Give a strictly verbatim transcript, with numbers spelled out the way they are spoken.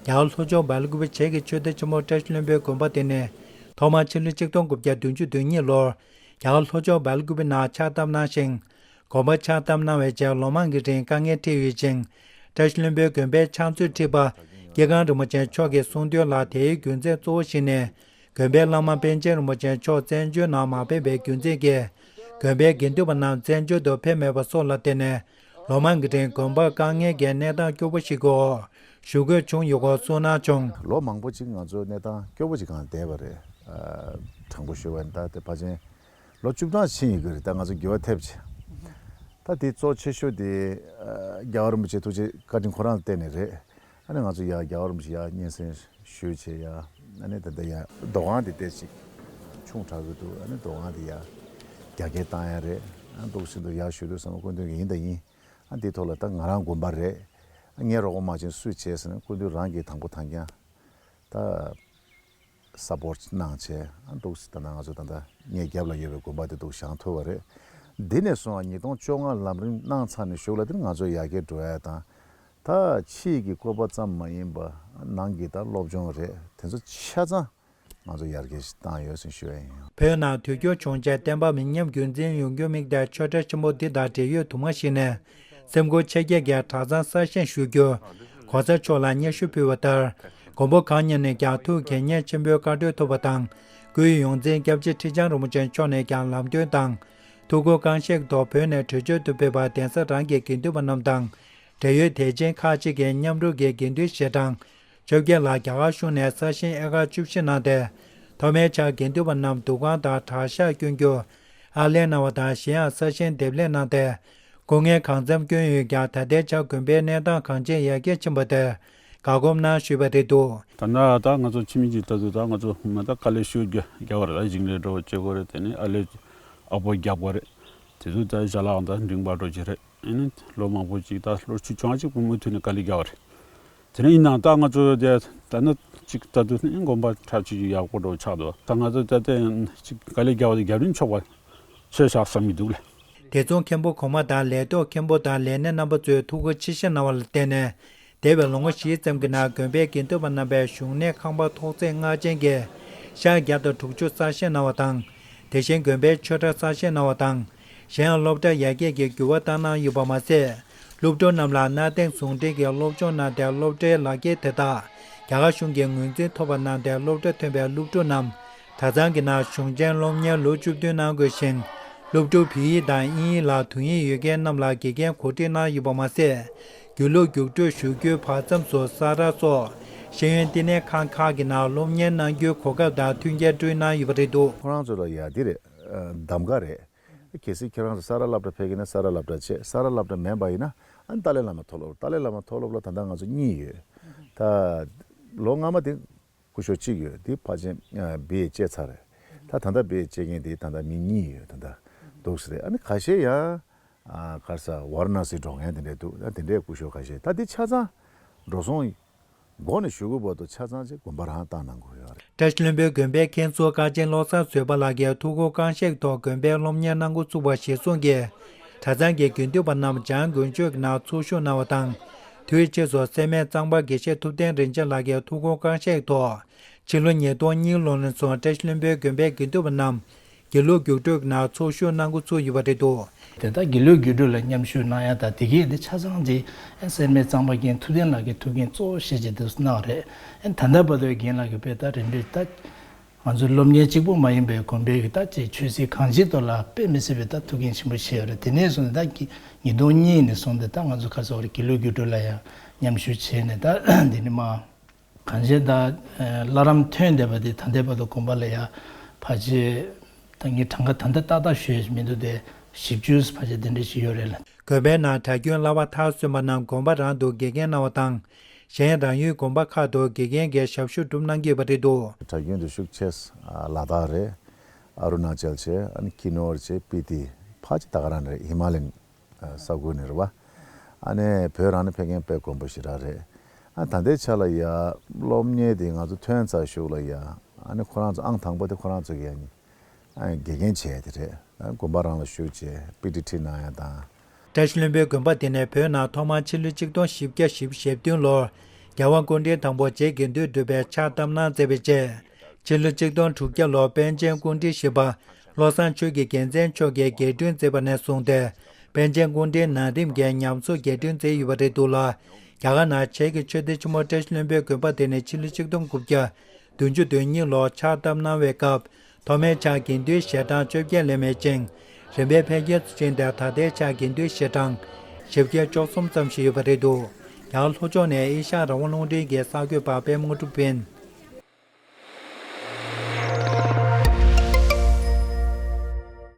རྒྱ་གར་ལྷོ་ཕྱོགས་སྦེལ་ཀུ་པེ་བྱེས་ཀྱི་ཆོས་སྡེ་ཆེན་མོ་བཀྲ་ཤིས་ལྷུན་པོའི་དགོན་པ་དེ་ནི་ཐོག་མར་ཕྱི་ལོ་ཆིག་སྟོང་དགུ་བརྒྱ་བདུན་ཅུ་དོན་གཉིས་ལོར་རྒྱ་གར་ལྷོ་ཕྱོགས་སྦེལ་ཀུ་པེ་ནང་ཕྱག་བཏབ་གནང་ཞིང་། དགོན་པ་ཕྱག་བཏབ་གནང་བའི་རྗེས་ལོ་མང་གི་རིང་དཀའ་ངལ་འཕྲད་ཡོད་ཅིང་། བཀྲ་ཤིས་ལྷུན་པོའི་དགོན་པའི་ཕྱག་མཛོད་ཁྲི་པ་སྐྱེ་སྒང་རིན་པོ་ཆེ་མཆོག་གིས་གསུངས་དོན་ལ། དེའི་རྒྱུ་མཚན་གཙོ་བོ་ཞིག་ནི། དགོན་པའི་བླ་མ་པཎ་ཆེན་རིན་པོ་ཆེ་མཆོག་བཙན་བྱོལ་ནང་མ་ཕེབས་པའི་རྒྱུ་མཚན་གྱིས། དགོན་པའི་དགེ་འདུན་པ་རྣམས་བཙན་བྱོལ་དུ་ཕེབས་མེད་པ་སོགས་ལ་བརྟེན་ནས། ལོ་མང་གི་རིང་དགོན་པར་དཀའ་ངལ་གྱི་གནས་སྟངས་སྐྱོ་པོ་ཞིག་གི་འོག་བཞུགས་དགོས་བྱུང་ཡོད་སྐོར་གསུངས་གནང་བྱུང་། ལོ་མང་པོ་ཅིག་ང་ཚོ་གནས་སྟངས་སྐྱོ་པོ་ཅིག་སྒང་བསྡད་པ་རེད། ཨ། དྲང་པོ་ཞུ་བ་ཡིན་ད་དེ་ཕལ་ཆེར་ལོ་བཅུ་གྲངས་ཕྱིན་ཡོད་ཀྱི་རེད། ད་ང་ཚོ་འགྱུར་བ་ཐེབས་ཆེ། ད་དེ་གཙོ་ཆེ་ཤོས་དེ་ཨ། རྒྱལ་བ་རིན་པོ་ཆེ་ཐུགས་རྗེ་བཀའ་དྲིན་ཁོ་རང་ལ་བརྟེན་ནས་རེད། ཨ་ནི་ང་ཚོ་ཡར་རྒྱལ་བ་རིན་པོ་ཆེ་ཡར་སྙན་སེང་ཞུས་བྱས་ཡར། ཨ་ནི་ད་ལྟ་ཡར་འདུ་ཁང་དེ་ཏོག་ཙམ་ཆུང་དྲགས་ཀྱི་འདུག་ཨ་ནི་འདུ་ཁང་དེ་ཡར་རྒྱ་སྐྱེད་བཏང་ཡ་རེད། ཨ་འདུག་སེ་འདུག་ཡར་ཞུ་དུས་ཙམ་པ་སྐུ་མདུན་གྱི་ཡིན་དང་ཡིན། ཨ་འདིའི་ཐོག་ལ་ད་ང་རང་དགོན་པ་རེད། ཨ་ངའི་རོགས་པ་མ་བྱན་སུས་བྱས་ཟེར་ན་སྐུ་མདུན་རང་གིས་དང་པོ་དང་རྐྱང་ད་སཔོརྚ་གནང་བྱས། ཨ་འདུག་སེ་ད་ལྟ་ང་ཚོ་ད་ལྟ་ངའི་རྒྱབ་ལ་ཡོད་པའི་དགོན་པ་དེ་འདུག་བཞེངས་ཐུབ་པ་རེད། འདི་ནས་བཟུང་བ་ཉིས་སྟོང་བཅོ་ལྔ་ལམ་རིམ་གནང་ཚར་ནས་གཞུག་ལ་དེ་ནི་ང་ཚོ་ཡར་རྒྱས་འགྲོ་ཡ་དང་། ད་ཕྱིའི་གི་བཀོད་པ་ཙམ་མ་ཡིན་པ་ནང་གི་ད་སློབ་སྦྱོང་རེད། དེ་ཚོ་ཆ་ཚང་ང་ཚོ་ཡར་རྒྱས་ཤིག་བཏང་ཡོད་ཟེར་ཞུ་ཡ་ཡིན། བོད་ནང་དུས་འགྱུར་བྱུང་རྗེས་བསྟན་པ་མི་ཉམས་རྒྱུན་འཛིན་ཡོང་རྒྱུར་དམིགས་ཏེ་ཆོས་གྲྭ་ཆེན་པོ་འདི་དང་འབྲེལ་ཡོད་དུ་མ་ཞིག་ནས་སེམས་ཁུར་ཆེ་བསྐྱེད་ཀྱིས་གྲྭ་ཚང་གསར་བཞེངས་ཞུ་རྒྱུར་གོང་ས་མཆོག་ལ་སྙན་ཞུ་ཕུལ་བ་ལྟར། མགོན་པོ་གང་ཉིད་ནས་ཀྱང་ཐུགས་དགྱེས་མཉེས་ཆེན་པོའི་བཀའ་འཁྲོལ་ཐོབ་པ་དང་། སྐུའི་ཡོངས་འཛིན་སྐྱབས་རྗེ་ཁྲི་བྱང་རིན་པོ་ཆེ་མཆོག་ནས་ཀྱང་ལམ་སྟོན་དང་། ཐུགས་ཁུར་གང་བཞེས་ཐོག་བོད་ནས་བྲོས་བྱོལ་དུ་ཕེབས་པ་གདན་ས་རང་གི་དགེ་འདུན་པ་རྣམས་དང་། འབྲེལ་ཡོད་དད་ཅན་ཁག་ཅིག་གིས་མཉམ་རུབ་ཀྱིས་དགེ་འདུན་ཞལ་གྲངས་བཅོ་བརྒྱད་ལ་རྒྱ་གར་གཞུང་ནས་གསར་བཞེངས་ཨེ་ཀར་བཅུ་བཞི་གནང་སྟེ། ཐོག་མའི་ཆར་དགེ་འདུན་པ་རྣམས་འདུ་ཁང་དང་གྲྭ་ཤག་བསྐྱོན་རྒྱུར་ཨར་ལས་གནང་བ་དང་། གཞན་ཡང་གསར་བཞེངས་འདེབས་ལས་གནང་སྟེ། སྐུ་ངལ་གང་འཚམ་བསྐྱོན་ཡོད་ཀྱང་། ད་ལྟའི་ཆར་དགོན་པའི་གནས་སྟངས་གང་ཅི་ཡར་རྒྱས་ཕྱིན་པ་དེར་དགའ་སྒོམ་གནང་ཞུས་པ་རེད་འདུག། ད་ནི་ད་ང་ཚོ་ཕྱི་མི་གཅིག་ལྟ་དུས་ད་ང་ཚོ་མ་ད་དཀའ་ལས་ཞེ་པོ་རྒྱག་རྒྱག་པ་རེད། ད་ཞིང་ལས་འགྲོ་བ་བྱེད་དགོས་རེད། དེ་ནས་ཨར་ལས་ཨར་པོ་རྒྱག་དགོས་རེད། དེ་ཚོ་ད་ཞལ་ལག་ད་འབྲིང་བར་འགྲོ་གི་རེད། ཨ་ནི་ལོ་མང་པོ་ཅིག་ད་ལོ་བཅུ་བཅོ་ལྔ་ཅིག་མུ་མཐུད་ནས་དཀའ་ལས་རྒྱག་པ་རེད། དེ་ནས་ཡིན་ནའང་ད་ང་ཚོ་དེ་ད་ནི་ཅིག་ལྟ་དུས་ནི་དགོན་པ་འཁྲབ་ཆུ་ཅིག་ཡག་པོ་འགྲོ་ཆགས་འདུག། ད་ང་ཚོ་ད་ལྟ་ཅིག་དཀའ་ལས་རྒྱག་པ་དེ་རྒྱབ་རིམ་ཆོག་པ་ཆོད་བཞག་བསམ་གྱི་འདུག་ལ། སྡེ་ཚོང་མཁན་པོ་གོང་མ་དང་ལས་ཐོག་མཁན་པོ་དང་ལས་སྣེ་རྣམ་པ་ཚོས་ཐུགས་ཁུར་ཆེ་བཞེས་གནང་བ་ལ་བརྟེན་ནས། འདས་པའི་ལོ་ངོ་བཞི་ཙམ་གྱི་ནང་དགོན་པའི་དགེ་འདུན་པ་རྣམ་པས་བཞུགས་གནས་ཁང་པ་ཐོག་བརྩེགས་ལྔ་ཅན་གྱི་ཤག་བརྒྱ་དང་དྲུག་ཅུ་གསར་བཞེངས་གནང་བ་དང་། དེ་བཞིན་དགོན་པའི་ཆོས་གྲྭ་གསར་བཞེངས་གནང་བ་དང་། གཞན་ཡང་སློབ་གྲྭ་ཡར་རྒྱས་ཀྱི་འགྱུར་བ་བཏང་གནང་ཡོད་པ་མ་ཟད། སློབ་ཕྲུག་རྣམས་ལ་གནའ་དེང་ཟུང་འབྲེལ་གྱི་སློབ་སྦྱོང་གནང་སྟེ། སློབ་གྲྭའི་ལག་འཁྱེར་དེ་དག་རྒྱ་གར་གཞུང་གི་ངོས་འཛིན་ཐོབ་པ་གནང་སྟེ། སློབ་གྲྭ་ཐོན་པའི་སློབ་ཕྲུག་རྣམས་གྲྭ་ཚང་གི་ནང་གཞུང་ཆེན་སློབ་གཉེར་ལོ་བཅུ་བདུན་གནང་དགོས་ཤིང་། སློབ་ཕྲུག་བོད་ཡིག་དང་དབྱིན་ཡིག་ལ་དོན་གཉེར་ཡོད་མཁན་རྣམས་ལ་དགེ་རྒན་གོ་སྒྲིག་གནང་ཡོད་པ་མ་ཟད། དགེ་ལུགས་རྒྱུགས་སྤྲོད་ཞུ་རྒྱུའི་བར་མཚམས་སུ་ས་རཱ་སོགས་ཤེས་ཡོན་བསྟི་གནས་ཁང་ཁག་གི་ནང་སློབ་གཉེར་གནང་རྒྱུའི་གོ་སྐབས་དང་མཐུན་རྐྱེན་བསྐྲུན་གནང་ཡོད་པ་རེད་འདུག། ཁོ་རང་ཚོ་ལ་ཡ་འདི་རེད། གདམ་ག་རེད། གལ་སྲིད་ཁྱེད་རང་ཚོ་ས་རཱ་སློབ་གྲྭ་ཕེབས་ཀྱི་ན་ས་རཱ་སློབ་གྲྭ་བྱས། ས་རཱ་སློབ་གྲྭ་མིན་པ་ཡིན་ན་ཨ་ནི་ཏཱ་ལའི་བླ་མ་མཐོ་སློབ། ཏཱ་ལའི་བླ་མ་མཐོ་སློབ་ལ་ད་ལྟ་ང་ཚོ་གཉིས་ཡོད། ད་ལོ་སྔ་མ་དེ་སྐུ་ཞབས་གཅིག་ཡོད། དེ་ཕལ་ཆེར་བེད་སྤྱད་ཚར་རེད། ད་ད་ལྟ་བེད་སྤྱད་མཁན་དེ་ད་ལྟ་མི་གཉིས་ཡོད། ད་ལྟ་འདུག་སེ་རེད། ཨ་ནི་ཁ་ཤས་ཡང་ག་རེ་ཟ་ཝཱ་ར་ཎ་སི་འགྲོ་མཁན་དེ་འདྲས་འདུག། ད་དེ་འདྲས་སྐུ་ཞབས་ཁ་ཤས། ད་དེ་ཆ་ཚང་འགྲོ་སོང་མགོ་ནས་གཞུག་གུ་བར་དུ་ཆ་ཚང་ཅིག་དགོན་པ་རང་བཏང་གནང་དགོས་ཡོད་རེད། བཀྲ་ཤིས་ལྷུན་པོའི་དགོན་པའི་མཁན་ཟུར་བཀའ་ཆེན་བློ་བཟང་བཟོད་པ་ལགས་ཀྱིས་ཐུགས་ཁུར་གང་བཞེས་ཐོག་དགོན་པའི་སློབ་གཉེར་གནང་འགོ་ཚུགས་པ་གཞིར་བཟུང་གིས། གྲྭ་ཚང་གི་དགེ་འདུན་པ་རྣམས་འཇང་དགུན་ཆོས་ཀྱི་ནང་ཚོགས་ཞུགས་གནང་བ་དང་། དུས་ཕྱིས་སུ་སེར་སྨད་གཙང་པ་དགེ་བཤེས་ཐུབ་བསྟན་རིན་ཆེན་ལགས་ཀྱིས་ཐུགས་ཁུར་གང་བཞེས་ཐོག་ཕྱི་ལོ་ཉིས་སྟོང་གཉིས་ལོ་ནས་བཟུང་བཀྲ་ཤིས་ལྷུན་པོའི་དགོན་པའི་དགེ་འདུན་པ་རྣམས་དགེ་ལུགས་རྒྱུགས་སྤྲོད་ཀྱི་ནང་ཚོགས་ཞུགས་གནང་འགོ་ཚུགས་ཡོད་པ་རེད་འདུག། དེ་ལྟར་དགེ་ལུགས་རྒྱུགས་སྤྲོད་ལ་མཉམ་ཞུགས་གནང་ཡ་དང་། དེ་གའི་འདི་ཆ་ཚང་དེ་སེར་སྨད་གཙང་པ་རྒན་ཐུབ་བསྟན་ལགས་ཀྱིས་ཐུགས་འགན་གཙོ་བོ་བཞེས་བྱས་འདུག་གནང་བ་རེད། ད་ལྟ་བར་དུ་རྒན་ལགས་ཀྱིས་དཔེ་ལྟ་རིམ་པས་ད་ང་ཚོའི་སློབ་གཉེར་གཅིག་པོ་མ་ཡིན་པའི་དགོན་པའི་གི་ད་ཅིག་ཆོས་སྲིད་གང་ཅིའི་ཐོག་ལ་དཔེ་མི་སྲིད་པའི་ད་ཐུགས་འགན་ཆེན་པོ་བཞེས་ཡོད་རེད། དེ་ནས་བཟུང་ནས་ད་ཉིས་སྟོང་གཉིས་ནས་བཟུང་སྟེ་ད་ང་ཚོ་ཁ་སང་བར་དགེ་ལུགས་རྒྱུགས་སྤྲོད་ལ་ཡང་མཉམ་ཞུགས་བྱས་ནས། ད་འདི་ནི་མ་གང་ཅི་ད་བླ་རམས་ཐོན་བསྡད་པ་དེ་ད་ལྟའི་བར་དུ་དགོན་པ་ལ་ཡང་ཕལ་ཆེར་ད་ངས་གྲངས་ཀ་ད་ལྟ་ཏག་ཏག་ཞུ་ཡས་མི་འདུག་སྟེ། བཞི་བཅུ་ཕལ་ཆེར་དེ་འདྲ་ཞིག་ཡོད་རེད་ལ། དགོན་པའི་ནང་གྲྭ་རྒྱུན་བསླབ་པ་མཐར་སོན་པ་རྣམས་དགོན་པ་རང་དུ་དགེ་རྒན་གནང་བ་དང་། གཞན་རང་ཡུལ་དགོན་པ་ཁག་ཏུ་དགེ་རྒན་གྱི་ཞབས་ཞུ་སྒྲུབ་གནང་གི་ཡོད་པ་རེད་འདུག། གྲྭ་རྒྱུན་དུ་ཤུགས་ཆེ་ལ་དྭགས་རེད། ཨ་རུ་ན་ཅལ་བྱས། ཨ་ནི་ཀི་ནོར་བྱས། སྤི་ཏི། ཕལ་ཆེར་ད་ག་རང་རེད། ཧི་མ་ལ་ཡན་ས་ཁུལ་ནས་རེད་བ། ཨ་ནི་བོད་རང་ནས་ཕེབས་མཁན་དཔེ་དཀོན་པོ་ཞེ་དྲག་རེད། ཨ་ད་ལྟའི་ཆ་ལ་ཡ་སློབ་གཉེར་དེ་ང་ཚོ་ཐོན་ཚར་གཞུག་ལ་ཡ། ཨ་ནི་ཁོ་རང་ཚོ་ཨང་དང་པོ་དེ་ཁོ་རང་ཚོ་གི་ཡ་ནི། ཨ་དགེ་རྒན་བྱས་དེ་རེད། ཨ་དགོན་པ་རང་ལ་ཞུགས་བྱས་པི་ཏི་ཁྲིད་གནང་ཡ་དང་། བཀྲ་ཤིས་ལྷུན་པོའི་དགོན་པ་དེ་ནི་བོད་ནང་ཐོག་མར་ཕྱི་ལོ་ཆིག་སྟོང་བཞི་བརྒྱ་བཞི་བཅུ་ཞེ་བདུན་ལོར་ རྒྱལ་བ་སྐུ་ཕྲེང་དང་པོ་རྗེ་དགེ་འདུན་གྲུབ་པའི་ཕྱག་བཏབ་གནང་མཛད་པའི་རྗེས། ཕྱི་ལོ་ཆིག་སྟོང་དྲུག་བརྒྱ་ལོར་པཎ་ཆེན་སྐུ་ཕྲེང་བཞི་པ་བློ་བཟང་ཆོས་ཀྱི་རྒྱལ་མཚན་མཆོག་གིས་རྒྱས་སྐྲུན་མཛད་པ་ནས་བཟུང་སྟེ། པཎ་ཆེན་སྐུ་ཕྲེང་ནང་རིམ་གྱིས་ཉམས་གསོ་རྒྱས་སྐྲུན་མཛད་ཡོད་པ་རེད་འདུག་ལ། རྒྱ་གར་ནང་ཆེས་ཀྱི་ཆོས་སྡེ་ཆེན་མོ་བཀྲ་ཤིས་ལྷུན་པོའི་དགོན་པ་དེ་ནི་ཕྱི་ལོ་ཆིག་སྟོང་དགུ་བརྒྱ་བདུན་ཅུ་དོན་གཉིས་ལོར་ཕྱག་བཏབ་གནང་བའི་སྐབས། ཐོག་མའི་ཕྱག་དགེ་འདུན་ཞལ་གྲངས་བཅོ་བརྒྱད་ལས་མེད་ཅིང་། རིམ་པས་འཕེལ་རྒྱས་སུ་ཕྱིན་ཏེ་ད་ལྟའི་ཕྱག་དགེ་འདུན་ཞལ་གྲངས་བཞི་བརྒྱ་བཅུ་གསུམ་ཙམ་ཞིག་ཡོད་པ་རེད་འདུག་ཡང་ལྷོ་ཕྱོགས་ནས་ཨེ་ཤ་ཡ་རང་དབང་རླུང་འཕྲིན་གྱི་གསར་འགོད་པ་པད་མ་དངོས་གྲུབ་ཕིན།